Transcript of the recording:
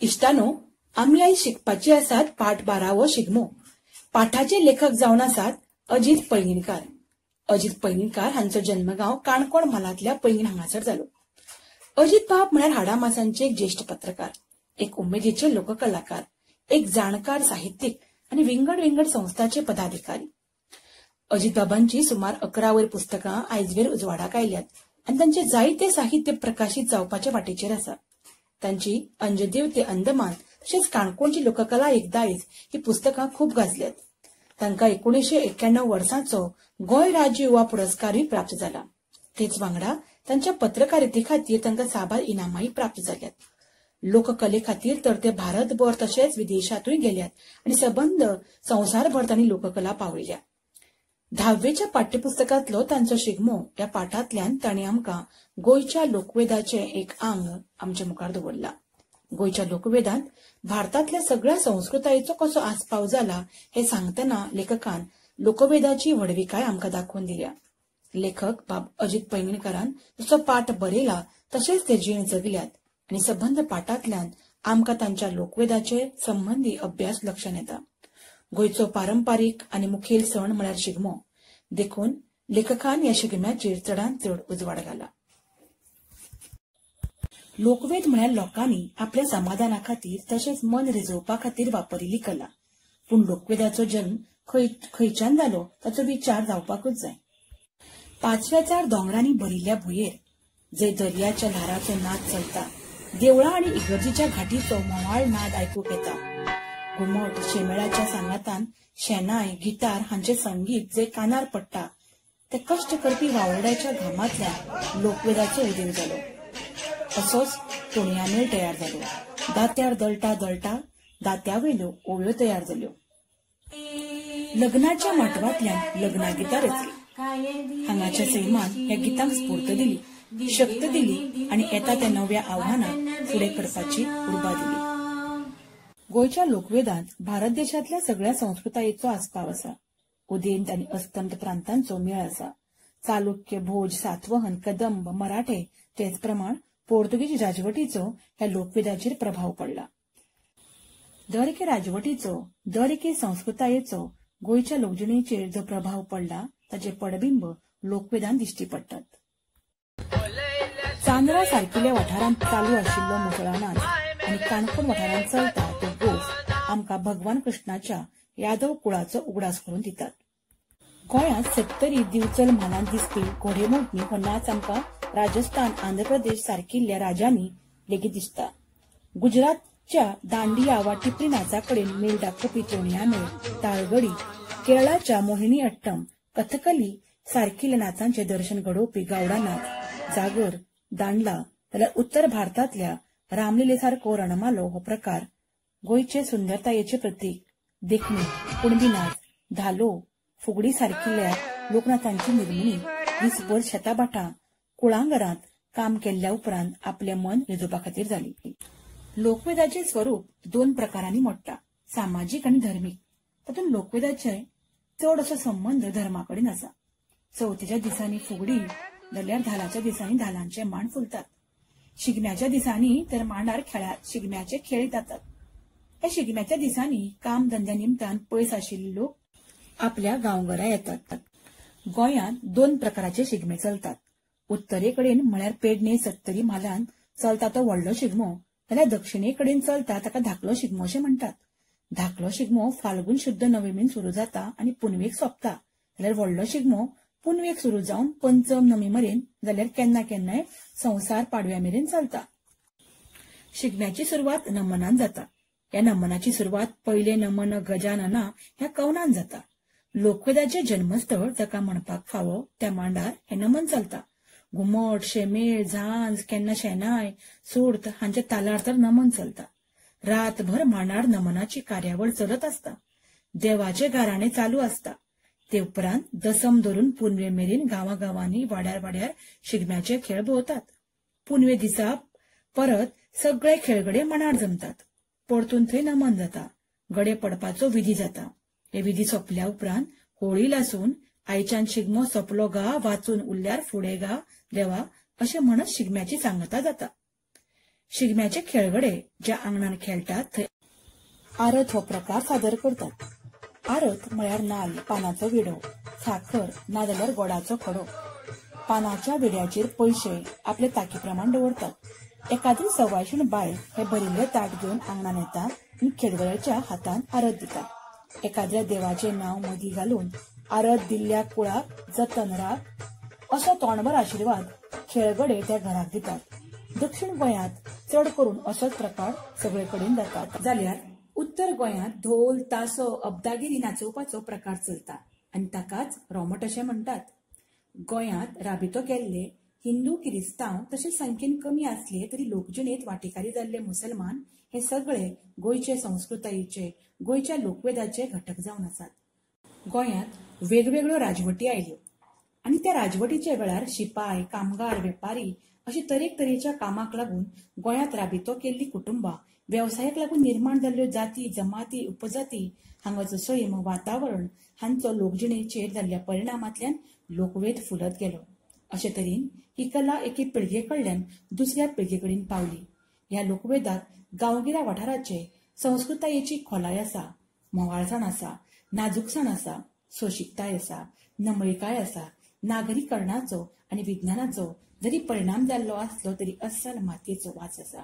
इश्टानो, आमी आयज शिकपाची आसात पाठ 12वो शिगमो. पाठाचे लेखक जावन आसात अजीत पैंगीणकार. अजीत पैंगीणकार हांचो जन्मगांव काणकोण म्हालांतल्या पैंगीण हांगासर जालो. अजीत बाब म्हळ्यार हाडामासांचे एक ज्येश्ठ पत्रकार, एक उमेदीचे लोककलाकार, एक जाणकार साहित्यीक आनी विंगड विंगड संस्थांचे पदाधिकारी. अजीत बाबांची सुमार 11 वयर पुस्तकां आयजवेर उजवाडाक आयल्यात आनी तांचे जायते साहित्य प्रकाशीत जावपाचे वाटेचेर आसा. तांची अंजदेव ते अंदमान तशेंच काणकोणची लोककला एक दायज ही पुस्तकां खूब गाजल्यात. तांकां 1991 वर्साचो गोंय राज्य युवा पुरस्कारूय प्राप्त जाला. तेच वांगडा तांच्या पत्रकारिते खातीर तांकां साबार इनामांय प्राप्त जाल्यात. लोककले खातीर तर ते भारतभर तशेंच विदेशांतूय गेल्यात आनी सबंद संवसारभर तांणी लोककला पावयल्या. 10वेच्या पाठ्यपुस्तकांतलो तांचो शिगमो ह्या पाठांतल्यान तांणी आमकां गोंयच्या लोकवेदाचें एक आंग आमचे मुखार दवरलां. गोंयच्या लोकवेदांत भारतांतल्या सगळ्या संस्कृतायेचो कसो आस्पाव जाला हें सांगतना लेखकान लोकवेदाची व्हडविकाय आमकां दाखोवन दिल्या. लेखक बाब अजीत पैंगीणकारान जसो पाठ बरयला तशेंच ते जीण जगल्यात आनी सबंद पाठांतल्यान आमकां तांच्या लोकवेदाचे संबंदी अभ्यास लक्षांत येता. गोंयचो पारंपारीक आनी मुखेल सण म्हळ्यार शिगमो, देखून लेखकान ह्या शिगम्याचेर चडांत चड उजवाड घाला. लोकवेद म्हळ्यार लोकांनी आपल्या समाधाना खातीर तशेंच मन रिजोवपा खातीर वापरिल्ली कला. पूण लोकवेदाचो जल्म खंयच्यान जालो ताचो विचार जावपाकूच जाय. पांचव्याचार दोंगरांनी भरिल्ल्या भुंयेर जंय दर्याच्या ल्हाराचो नाद चलता, देवळां आनी इगर्जीच्या घाटीचो म्होंवाळ नाद आयकूंक येता, घुमट शेमेळाच्या सांगातान शेनाय गिटार हांचे संगीत जे कानार पडटा, ते कश्ट करपी वावरड्याच्या घामांतल्यान लोकवेदाचो उदेव जालो. असोच तोणयामेळ तयार जालो. दांत्यार दळटा दळटा दांत्यावयल्यो ओव्यो तयार जाल्यो. लग्नाच्या माटवांतल्यान लग्ना गितां रचलीं. हांगाच्या सैमान ह्या गितांक स्फूर्त दिली, शक्त दिली आनी येता त्या नव्या आव्हानाक फुडें करपाची उर्बा दिली. गोंयच्या लोकवेदांत भारत देशांतल्या सगळ्या संस्कृतायेचो आस्पाव आसा. उदेंत आनी अस्तंत प्रांतांचो मेळ आसा. चालुक्य, भोज, सातवहन, कदंब, मराठे तेच प्रमाण पोर्तुगीज राजवटीचो ह्या लोकवेदाचेर प्रभाव पडला. दर एके राजवटीचो, दर एके संस्कृतायेचो गोंयच्या लोकजिणेचेर जो प्रभाव पडला ताचे पडबिंब लोकवेदांत दिश्टी पडटात. चांदरा सारकिल्ल्या वाठारांत चालू आशिल्लो मुसळा नाच आनी काणकोण वाठारांत चलता तो गोफ आमकां भगवान कृष्णाच्या यादव कुळाचो उगडास करून दितात. गोंयांत सत्तरी दिवचल म्हालांत दिसपी घोडेमोडणी हो नाच आमकां राजस्थान, आंध्र प्रदेश सारकिल्ल्या राज्यांनी लेगीत दिसता. गुजरातच्या दांडिया वा टिपरी नाचा कडेन मेळ दाखोवपी तोणयामेळ, ताळगडी, केरळाच्या मोहिनी अट्टम, कथकली सारकिल्ल्या नाचांचें दर्शन घडोवपी गावडा नाच, जागर, दांडला, जाल्यार उत्तर भारतांतल्या रामलिले सारको रणमालो हो प्रकार गोंयचे सुंदरतायेचे प्रतीक. देखणी, कुणबी नाच, धालो, फुगडी सारकिल्ल्या लोकनाचांची निर्मणी दीसभर शेताभाटां, कुळागरांत काम केल्ल्या उपरांत आपलें मन रिजोवपा खातीर जाली. लोकवेदाचें स्वरूप दोन प्रकारांनी मोडटा, सामाजीक आनी धर्मीक. तातूंत लोकवेदाचे चड असो संबंद धर्मा कडेन आसा. चवथीच्या दिसांनी फुगडी जाल्यार धालाच्या दिसांनी धालांचे मांड फुलतात. शिगम्याच्या दिसांनी तर मांडार शिगम्याचे खेळ जातात. ह्या शिगम्याच्या दिसांनी काम धंद्या निमतान पयस आशिल्ले लोक आपल्या गांवघरा येतात. गोंयांत दोन प्रकाराचे शिगमे चलतात. उत्तरेकडेन म्हळ्यार पेडणे, सत्तरी म्हालांत चलता तो व्हडलो शिगमो, जाल्यार दक्षिणेकडेन चलता ताका धाकलो शिगमो अशें म्हणटात. धाकलो शिगमो फाल्गुन शुद्ध नवमीन सुरू जाता आनी पुनवेक सोंपता, जाल्यार व्हडलो शिगमो पुनवेक सुरू जावन पंचम नमी मेरेन, जाल्यार केन्ना केन्नाय संवसार पाडव्या मेरेन चलता. शिगम्याची सुरवात नमनान जाता. ह्या नमनाची सुरवात पयले नमन गजानना ह्या कवनान जाता. लोकवेदाचें जन्मस्थळ जाका म्हणपाक फावो त्या मांडार हें नमन चलता. घुमट, शेमेळ, झांज, केन्ना शेनाय, सुर्त हांच्या तालार तर नमन चलता. रातभर मांडार नमनाची कार्यावळ चलत आसता. देवाचे गाराणे चालू आसता. ते उपरांत दसम धरून पुनवे मेरेन गांवागांवांनी वाड्यार वाड्यार शिगम्याचे खेळ भोवतात. पुनवे दिसा परत सगळे खेळगडे मांडार जमतात. परतून थंय नमन जाता. गडे पडपाचो विधी जाता. हे विधी सोंपल्या उपरांत होळी लासून आयच्यान शिगमो सोंपलो गा, वाचून उरल्यार फुडें गा देवा अशें म्हणत शिगम्याची सांगता जाता. शिगम्याचे खेळगडे ज्या आंगणान खेळटात थंय आरत हो प्रकार सादर करतात. आरत म्हळ्यार नाल्ल, पानाचो विडो, साखर नाजाल्यार गोडाचो खडो. पानाच्या विड्याचेर पयशे आपले ताकी प्रमाण दवरतात. एकाद्री सवायशीण बायल हे भरिल्ले ताट घेवन आंगणान येता आनी खेळगड्याच्या हातांत आरत दिता. एकाद्र्या देवाचें नांव मदीं घालून आरत दिल्ल्या कुळाक जतन राख असो तोंडभर आशिर्वाद खेळगडे त्या घराक दितात. दक्षिण गोंयांत चड करून असोच प्रकार सगळे कडेन जातात, जाल्यार उत्तर गोंयांत धोल, तासो, अब्दागिरी नाचोवपाचो प्रकार चलता आनी ताकाच रोमट अशें म्हणटात. गोंयांत राबितो केल्ले हिंदू, किरिस्तांव तशेंच संख्येन कमी आसले तरी लोकजिणेंत वांटेकारी जाल्ले मुसलमान हे सगळे गोंयचे संस्कृतायेचे, गोंयच्या लोकवेदाचे घटक जावन आसात. गोंयांत वेगवेगळ्यो राजवटी आयल्यो आनी त्या राजवटीच्या वेळार शिपाय, कामगार, वेपारी अशी तरेकतरेच्या कामाक लागून गोंयांत राबितो केल्ली कुटुंबां, वेवसायाक लागून निर्माण जाल्ल्यो जाती, जमाती, उपजाती, हांगाचो सैम, वातावरण हांचो लोकजिणेचेर जाल्ल्या परिणामांतल्यान लोकवेद फुलत गेलो. अशे तरेन ही कला एके पिळगे कडल्यान दुसऱ्या पिळगे कडेन पावली. ह्या लोकवेदाक गांवगिऱ्या वाठाराचे संस्कृतायेची खोलाय आसा, म्होंवाळसाण आसा, नाजूकसाण आसा, सोंशीकताय आसा, नमळिकाय आसा. नागरीकरणाचो आनी विज्ञानाचो जरी परिणाम जाल्लो आसलो तरी अस्सल मातयेचो वास आसा.